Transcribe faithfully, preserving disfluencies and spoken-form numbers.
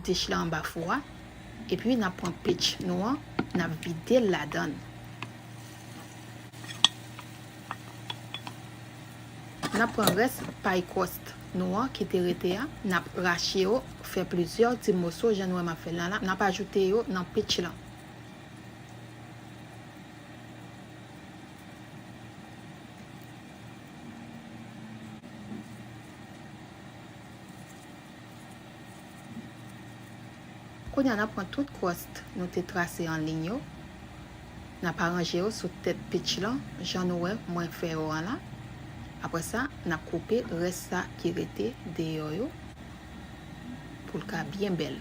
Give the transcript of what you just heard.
Dich la anba fou a. Epi n ap pran pitch nou an, n ap vide l ladan l. N ap pran rès pay crust nou an ki te rete a, n ap rache yo, fè plizyè ti moso, jan nou wè m ap fè l la, n ap ajoute yo nan pitch lan. Kounye a, n ap pran tout crust nou te trase an liy yo. N ap aranje yo sou tèt pitch lan, jan nou wè mwen fè yo an la. Apre sa, n ap koupe rès sa ki rete deyò yo pou l ka byen bèl.